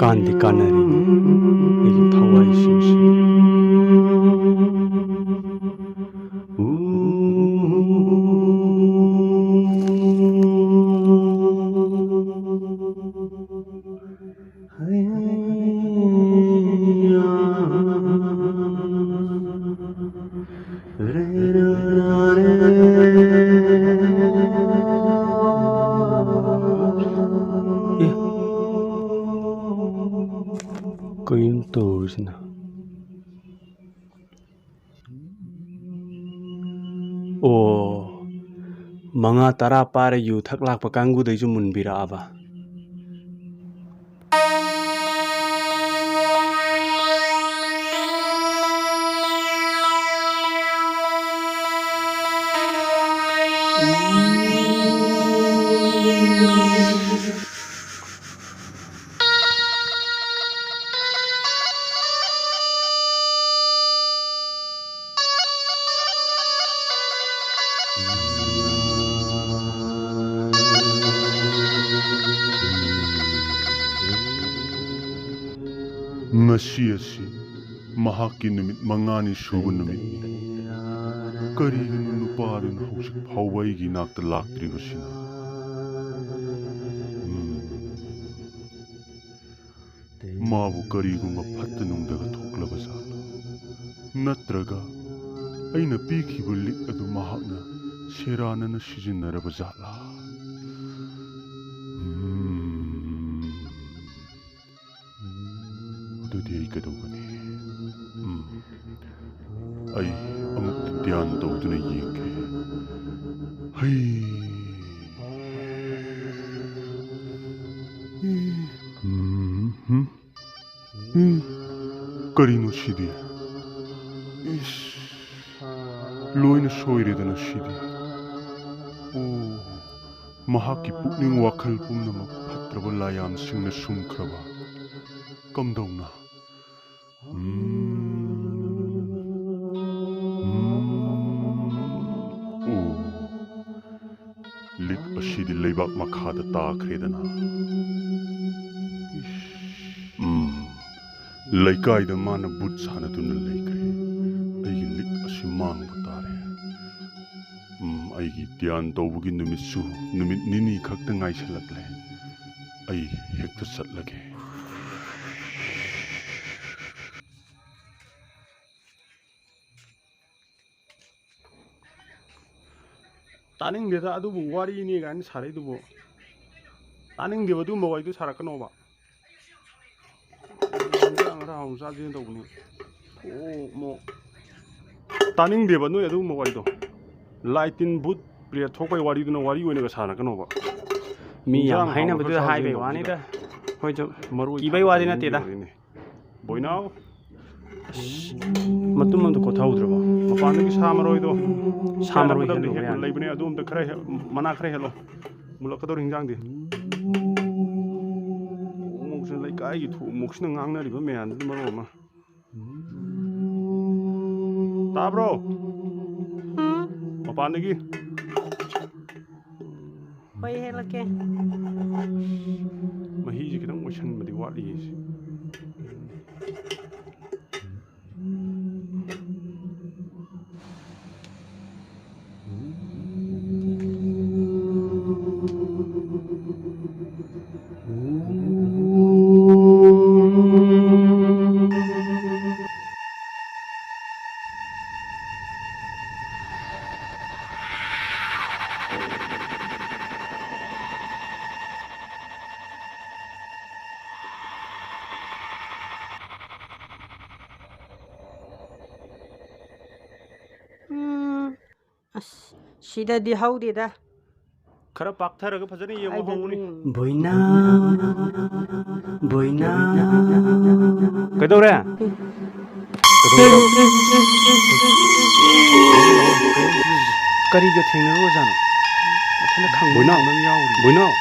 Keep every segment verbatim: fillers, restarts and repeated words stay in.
ꯀꯥꯟꯗꯤ ꯀꯥꯟꯅꯔꯤꯅꯤ ꯑꯩꯒꯤ ꯊꯋꯥꯏꯁꯤꯡꯁꯤ꯫ ꯑꯦ, ꯀꯩꯅꯣ ꯇꯧꯔꯤꯁꯤꯅ? ꯑꯣ, ꯃꯉꯥ ꯇꯔꯥ ꯄꯥꯔ ꯌꯨ ꯊꯛ ꯂꯥꯛꯄ ꯀꯥꯡꯒꯨꯗꯩꯁꯨ ꯃꯨꯟꯕꯤꯔꯛꯑꯕ? ꯉꯁꯤ ꯑꯁꯤ ꯃꯍꯥꯛꯀꯤ ꯅꯨꯃꯤꯠ ꯃꯉꯥꯅꯤ ꯁꯨꯕ ꯅꯨꯃꯤꯠꯅꯤ꯫ ꯀꯔꯤꯒꯤꯅꯣ ꯅꯨꯄꯥꯗꯨꯅ ꯍꯧꯖꯤꯛ ꯐꯥꯎꯕ ꯑꯩꯒꯤ ꯏꯅꯥꯛꯇ ꯂꯥꯛꯇ꯭ꯔꯤꯕꯁꯤꯅ? ꯎꯝ꯫ ꯃꯥꯕꯨ ꯀꯔꯤꯒꯨꯝꯕ ꯐꯠꯇ ꯅꯨꯡꯗꯒ ꯊꯣꯛꯂꯕ ꯖꯥꯠꯂꯥ? ꯅꯠꯇ꯭ꯔꯒ ꯑꯩꯅ ꯄꯤꯈꯤꯕ ꯂꯤꯛ ꯑꯗꯨ ꯃꯍꯥꯛꯅ ꯁꯦꯔꯥꯟꯅꯅ ꯁꯤꯖꯤꯟꯅꯔꯕ ꯖꯥꯠꯂꯥ? ꯎꯝ꯫ ꯑꯗꯨꯗꯤ ꯑꯩ ꯀꯩꯗꯧꯒꯅꯤ? ꯎꯝ꯫ ꯑꯩ ꯑꯃꯨꯛꯇ ꯙ꯭ꯌꯥꯟ ꯇꯧꯗꯨꯅ ꯌꯦꯡꯒꯦ꯫ ꯍꯩ꯫ ꯎꯝ, ꯎꯝ꯫ ꯎꯝ꯫ ꯀꯔꯤꯅꯣ ꯁꯤꯗꯤ? ꯏꯁ, ꯂꯣꯏꯅ ꯁꯣꯏꯔꯦꯗꯅ ꯁꯤꯗꯤ꯫ ꯑꯣ, ꯃꯍꯥꯛꯀꯤ ꯄꯨꯛꯅꯤꯡ ꯋꯥꯈꯜ ꯄꯨꯝꯅꯃꯛ ꯐꯠꯇ꯭ꯔꯕ ꯂꯥꯏꯌꯥꯝꯁꯤꯡꯅ ꯁꯨꯝꯈ꯭ꯔꯕ꯫ ꯀꯝꯗꯧꯅ? ꯎꯝ, ꯎꯝ, ꯑꯣ꯫ ꯂꯤꯛ ꯑꯁꯤꯗꯤ ꯂꯩꯕꯥꯛ ꯃꯈꯥꯗ ꯇꯥꯈ꯭ꯔꯦꯗꯅ꯫ ꯎꯝ, ꯂꯩꯀꯥꯏꯗ ꯃꯥꯅ ꯚꯨꯠ ꯁꯥꯟꯅꯗꯨꯅ ꯂꯩꯈ꯭ꯔꯦ꯫ ꯑꯩꯒꯤ ꯂꯤꯛ ꯑꯁꯤ ꯃꯥꯡꯕ ꯇꯥꯔꯦ꯫ ꯎꯝ, ꯑꯩꯒꯤ ꯙ꯭ꯌꯥꯟ ꯇꯧꯕꯒꯤ ꯅꯨꯃꯤꯠꯁꯨ ꯅꯨꯃꯤꯠ ꯅꯤꯅꯤ ꯈꯛꯇ ꯉꯥꯏꯁꯜꯂꯛꯂꯦ꯫ ꯑꯩ ꯍꯦꯛꯇ ꯆꯠꯂꯒꯦ꯫ ꯇꯥꯅꯤꯡꯗꯦꯗ ꯑꯗꯨꯕꯨ ꯋꯥꯔꯤꯅꯤ ꯀꯥꯏꯅ ꯁꯥꯔꯛꯏꯗꯨꯕꯨ꯫ ꯇꯥꯅꯤꯡꯗꯦꯕ ꯑꯗꯨꯒꯨꯝꯕ ꯋꯥꯔꯤꯗꯣ ꯁꯥꯔꯛꯀꯅꯣꯕ꯫ ꯏꯟꯖꯥꯡ ꯈꯔ ꯍꯥꯎꯅ ꯆꯥꯁꯦꯅ ꯇꯧꯕꯅꯤ꯫ ꯑꯣ, ꯃꯣ-, ꯇꯥꯅꯤꯡꯗꯦꯕ ꯅꯣꯏ ꯑꯗꯨꯒꯨꯝꯕ ꯋꯥꯔꯤꯗꯣ꯫ ꯂꯥꯏ ꯇꯤꯟ ꯚꯨꯠ ꯄ꯭ꯔꯦꯠ ꯊꯣꯛꯄꯩ ꯋꯥꯔꯤꯗꯨꯅ ꯋꯥꯔꯤ ꯑꯣꯏꯅꯒ ꯁꯥꯔꯛꯀꯅꯣꯕ꯫ ꯃꯤ ꯌꯥꯝ ꯏꯟꯖꯥꯡ ꯍꯥꯎꯅ ꯍꯥꯏꯅꯕꯗꯨꯗ ꯈꯔ ꯆꯥꯁꯦꯅ ꯍꯥꯏꯕꯩ ꯇꯧꯕꯁꯤꯗ꯫ ꯋꯥꯅꯤꯗ꯫ ꯑꯩꯈꯣꯏꯁꯨ ꯃꯔꯣꯏ ꯀꯤꯕꯩ ꯊꯥꯛꯄ ꯋꯥꯗꯤ ꯇꯥꯏꯃꯤꯡꯗꯤ ꯅꯠꯇꯦꯗ꯫ ꯑꯣꯏꯔꯦꯅꯦ꯫ ꯕꯣꯏꯅꯥꯎ꯫ ꯑꯁ, ꯃꯇꯨꯝ ꯑꯝꯇ ꯀꯣꯠꯊꯍꯧꯗ꯭ꯔꯕꯣ? ꯃꯄꯥꯟꯗꯒꯤ ꯁꯥ ꯃꯔꯣꯏꯗꯣ ꯁꯥ ꯃꯔꯣꯏ ꯈꯔ ꯍꯦꯛ ꯍꯦꯜꯂꯨꯕ ꯌꯥꯅꯤ꯫ ꯂꯩꯕꯅꯦ, ꯑꯗꯨ ꯑꯝꯇ ꯈꯔ ꯍꯦꯛ, ꯃꯅꯥ ꯈꯔ ꯍꯦꯜꯂꯣ꯫ ꯃꯨꯜꯂꯛꯀꯗꯧꯔꯦ ꯍꯤꯟꯖꯥꯡꯗꯤ꯫ ꯃꯣꯛꯁꯤꯅ ꯂꯩꯀꯥꯏꯒꯤ ꯊꯣꯡ ꯃꯣꯛꯁꯤꯅ ꯉꯥꯡꯅꯔꯤꯕ ꯃꯌꯥꯝꯗꯨꯅ ꯃꯔꯣꯜ ꯑꯃ꯫ ꯇꯥꯕ꯭ꯔꯣ? ꯃꯄꯥꯟꯗꯒꯤ꯫ ꯍꯣꯏ, ꯍꯦꯛꯂꯛꯀꯦ꯫ ꯃꯍꯤꯁꯦ ꯈꯤꯇꯪ ꯑꯣꯏꯁꯟꯕꯗꯤ ꯋꯥꯠꯂꯤꯌꯦ ꯁꯤ꯫ ꯎꯝ, ꯑꯁ, ꯁꯤꯗꯗꯤ ꯍꯧꯗꯦꯗ꯫ ꯈꯔ ꯄꯥꯛꯊꯔꯒ ꯐꯖꯅ ꯌꯦꯡꯉꯣ, ꯀꯥꯏꯗꯅꯣ? ꯍꯧꯕꯅꯤ꯫ ꯕꯣꯏꯅꯥ, ꯕꯣꯏꯅꯥ꯫ ꯀꯩꯗꯧꯔꯦ? ꯀꯔꯤꯒ ꯊꯦꯡꯅꯔꯨꯔꯖꯥꯠꯅꯣ? ꯃꯊꯟꯇ ꯈꯪꯕ ꯕꯣꯏꯅꯥꯎ꯫ ꯈꯪꯕ ꯑꯃ ꯌꯥꯎꯔꯤ꯫ ꯕꯣꯏꯅꯥꯎ꯫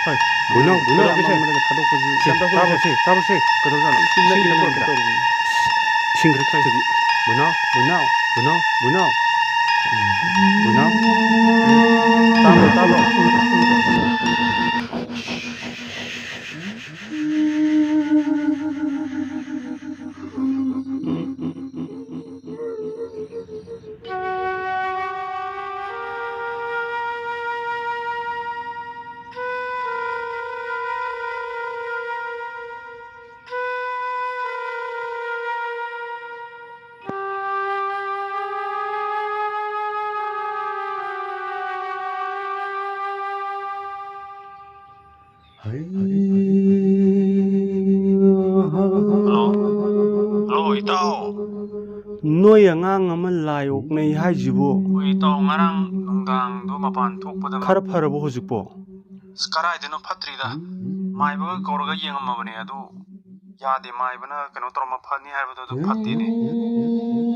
ꯍꯣꯏ꯫ ꯕꯣꯏꯅꯥꯎ, ꯕꯣꯏꯅꯥꯎ꯫ ꯀꯩꯗꯧꯔꯒꯦ ꯁꯦ? ꯊꯥꯗꯣꯛꯄꯁꯤ ꯁꯦ, ꯀꯩꯝ ꯇꯧꯈꯠꯂꯨꯁꯦ꯫ ꯇꯥꯕ꯭ꯔꯣ ꯁꯦ? ꯇꯥꯕ꯭ꯔꯣ ꯁꯦ? ꯀꯩꯗꯧꯔꯖꯥꯠꯅꯣ? ꯏꯁꯤꯡ ꯏꯁꯤꯡ ꯈꯔ ꯄꯨꯔꯛꯀꯦ꯫ ꯇꯧꯔꯨꯕꯅꯦ꯫ ꯏꯁꯤꯡ ꯈꯔ ꯊꯛꯁꯤ꯫ ꯕꯣꯏꯅꯥꯎ, ꯕꯣꯏꯅꯥꯎ, ꯕꯣꯏꯅꯥꯎ, ꯕꯣꯏꯅꯥꯎ꯫ ꯕꯣꯏꯅꯥꯎ꯫ ꯇꯥꯕ꯭ꯔꯣ, ꯇꯥꯕ꯭ꯔꯣ? ꯍꯜꯂꯣ꯫ ꯍꯜꯂꯣ, ꯏꯇꯥꯎ꯫ ꯅꯣꯏ ꯑꯉꯥꯡ ꯑꯃ ꯂꯥꯏ ꯑꯣꯛꯅꯩ ꯍꯥꯏꯁꯤꯕꯨ? ꯍꯣꯏ, ꯏꯇꯥꯎ, ꯉꯔꯥꯡ ꯅꯨꯡꯗꯥꯡꯗꯣ ꯃꯄꯥꯟ ꯊꯣꯛꯄꯗ ꯈꯔ ꯐꯔꯕꯣ ꯍꯧꯖꯤꯛꯄꯣ? ꯑꯁ, ꯀꯔꯥꯏꯗꯅꯣ ꯐꯠꯇ꯭ꯔꯤꯗ꯫ ꯃꯥꯏꯕꯒ ꯀꯧꯔꯒ ꯌꯦꯡꯉꯝꯃꯕꯅꯦ, ꯑꯗꯨ ꯌꯥꯗꯦ, ꯃꯥꯏꯕꯅ ꯀꯩꯅꯣ ꯇꯧꯔꯝꯃ ꯐꯅꯤ ꯍꯥꯏꯕꯗꯣ ꯑꯗꯨ ꯐꯠꯇꯦꯅꯦ꯫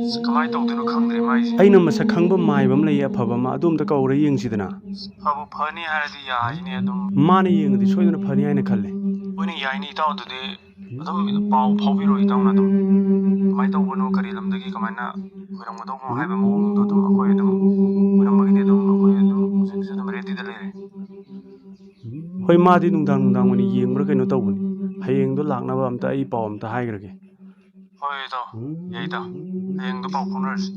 ꯑꯁ, ꯀꯃꯥꯏꯅ ꯇꯧꯗꯣꯏꯅꯣ ꯈꯪꯗ꯭ꯔꯦ ꯃꯥꯏꯁꯦ꯫ ꯑꯩꯅ ꯃꯁꯛ ꯈꯪꯕ ꯃꯥꯏꯕ ꯑꯃ ꯂꯩꯌꯦ, ꯑꯐꯕ ꯑꯃ, ꯑꯗꯨ ꯑꯝꯇ ꯀꯧꯔ ꯌꯦꯡꯁꯤꯗꯅ꯫ ꯐꯕꯨ ꯐꯅꯤ ꯍꯥꯏꯔꯗꯤ ꯌꯥꯏꯅꯦ ꯑꯗꯨꯝ꯫ ꯃꯥꯅ ꯌꯦꯡꯉꯗꯤ ꯁꯣꯏꯗꯅ ꯐꯅꯤ ꯍꯥꯏꯅ ꯈꯜꯂꯦ꯫ ꯍꯣꯏꯅꯦ, ꯌꯥꯏꯅꯦ ꯏꯇꯥꯎ, ꯑꯗꯨꯗꯤ ꯑꯗꯨꯝ ꯄꯥꯎ ꯐꯥꯎꯕꯤꯔꯣ ꯏꯇꯥꯎꯅ ꯑꯗꯨꯝ꯫ ꯀꯃꯥꯏꯅ ꯇꯧꯕꯅꯣ, ꯀꯔꯤ ꯂꯝꯗꯒꯤ ꯀꯃꯥꯏꯅ ꯈꯣꯏꯔꯝꯒꯗꯧꯕꯅꯣ ꯍꯥꯏꯕ ꯃꯑꯣꯡꯗꯣ ꯑꯗꯨꯝ ꯑꯩꯈꯣꯏ ꯑꯗꯨꯝ ꯈꯣꯏꯔꯝꯕꯒꯤꯗꯤ ꯑꯗꯨꯝ ꯑꯩꯈꯣꯏ ꯑꯗꯨꯝ ꯍꯧꯖꯤꯛꯁꯨ ꯑꯗꯨꯝ ꯔꯦꯗꯤꯗ ꯂꯩꯔꯦ꯫ ꯍꯣꯏ, ꯃꯥꯗꯤ ꯅꯨꯡꯗꯥꯡ ꯅꯨꯡꯗꯥꯡ ꯑꯣꯏꯅ ꯌꯦꯡꯕ꯭ꯔꯥ ꯀꯩꯅꯣ ꯇꯧꯕꯅꯤ꯫ ꯍꯌꯦꯡꯗꯣ ꯂꯥꯛꯅꯕ ꯑꯝꯇ ꯑꯩ ꯄꯥꯎ ꯑꯝꯇ ꯍꯥꯏꯈ꯭ꯔꯒꯦ꯫ ꯍꯣꯏ ꯏꯇꯥꯎ, ꯌꯥꯏ ꯏꯇꯥꯎ, ꯍꯌꯦꯡꯗꯣ ꯄꯥꯎ ꯐꯥꯎꯅꯔꯁꯤ꯫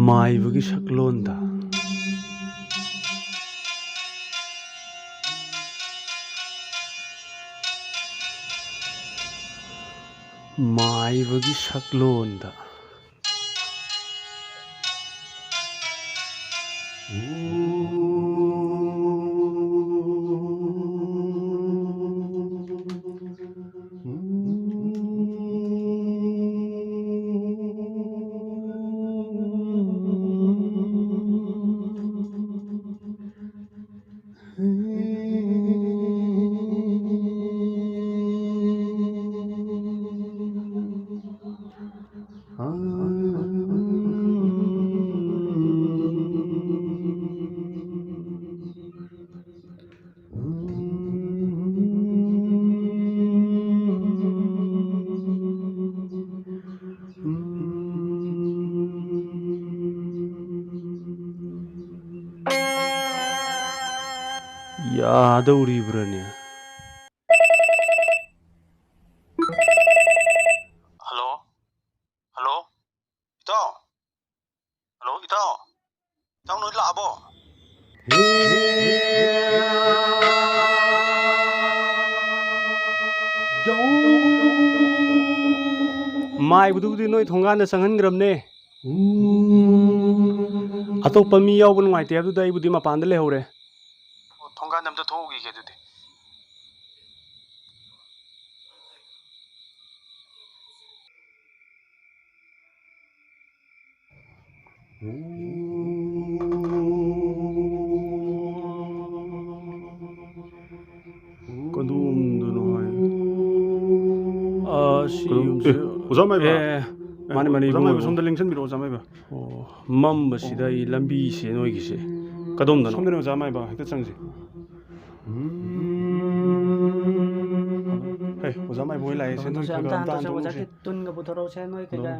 ꯃꯥꯏꯕꯒꯤ ꯁꯛꯂꯣꯟꯗ꯫ ꯃꯥꯏꯕꯒꯤ ꯁꯛꯂꯣꯟꯗ꯫ ꯇꯥꯗꯧꯔꯤꯕ꯭ꯔꯅꯦ? ꯍꯜꯂꯣ? ꯍꯜꯂꯣ? ꯏꯇꯥꯎ? ꯍꯜꯂꯣ, ꯏꯇꯥꯎ? ꯏꯇꯥꯎ, ꯅꯣꯏ ꯂꯥꯛꯑꯕꯣ? ꯃꯥꯏꯕꯗꯨꯕꯨꯗꯤ ꯅꯣꯏ ꯊꯣꯡꯒꯥꯟꯗ ꯆꯪꯍꯟꯈ꯭ꯔꯕꯅꯦ꯫ ꯑꯇꯣꯞꯄ ꯃꯤ ꯌꯥꯎꯕ ꯅꯨꯡꯉꯥꯏꯇꯦ ꯍꯥꯏꯕꯗꯨꯗ ꯑꯩꯕꯨꯗꯤ ꯃꯄꯥꯟꯗ ꯂꯩꯍꯧꯔꯦ꯫ ꯑꯣ, ꯊꯣꯡꯒꯥꯟꯗ ꯑꯝꯇ ꯊꯣꯛꯎꯈꯤꯒꯦ ꯑꯗꯨꯗꯤ꯫ ꯀꯗꯣꯝꯗꯅꯣ ꯍꯥꯏ? ꯑꯥ, ꯁꯤ ꯀꯗꯣꯝ-, ꯌꯨꯝꯁꯦ-, ꯑꯦ, ꯑꯣꯖꯥ ꯃꯥꯏꯕ꯫ ꯑꯦ, ꯑꯦ, ꯃꯥꯅꯦ, ꯃꯥꯅꯦ, ꯑꯣꯖꯥ ꯃꯥꯏꯕ, ꯏꯕꯨꯡꯉꯣ꯫ ꯁꯣꯝꯗ ꯂꯦꯡꯁꯤꯟꯕꯤꯔꯛꯑꯣ, ꯑꯣꯖꯥ ꯃꯥꯏꯕ꯫ ꯑꯣ, ꯃꯝꯕꯁꯤꯗ ꯑꯩ ꯂꯝꯕꯤꯁꯦ ꯅꯣꯏꯒꯤꯁꯦ ꯀꯗꯣꯝꯗꯅꯣ? ꯁꯣꯝꯗꯅꯦ, ꯑꯣꯖꯥ ꯃꯥꯏꯕ, ꯍꯦꯛꯇ ꯆꯪꯁꯤ꯫ ꯍꯦ, ꯑꯣꯖꯥ ꯃꯥꯏꯕ ꯍꯣꯏ ꯂꯥꯛꯑꯦ, ꯁꯦꯟꯗꯣꯏ ꯈꯔ ꯈꯔ ꯑꯝꯇ ꯍꯥꯟ ꯇꯧꯁꯦ, ꯑꯣꯖꯥ ꯊꯣꯛꯂꯨꯁꯦ꯫ ꯇꯨꯟꯒ ꯄꯨꯊꯣꯔꯛꯎꯁꯦ, ꯅꯣꯏ ꯀꯩꯀꯥ꯫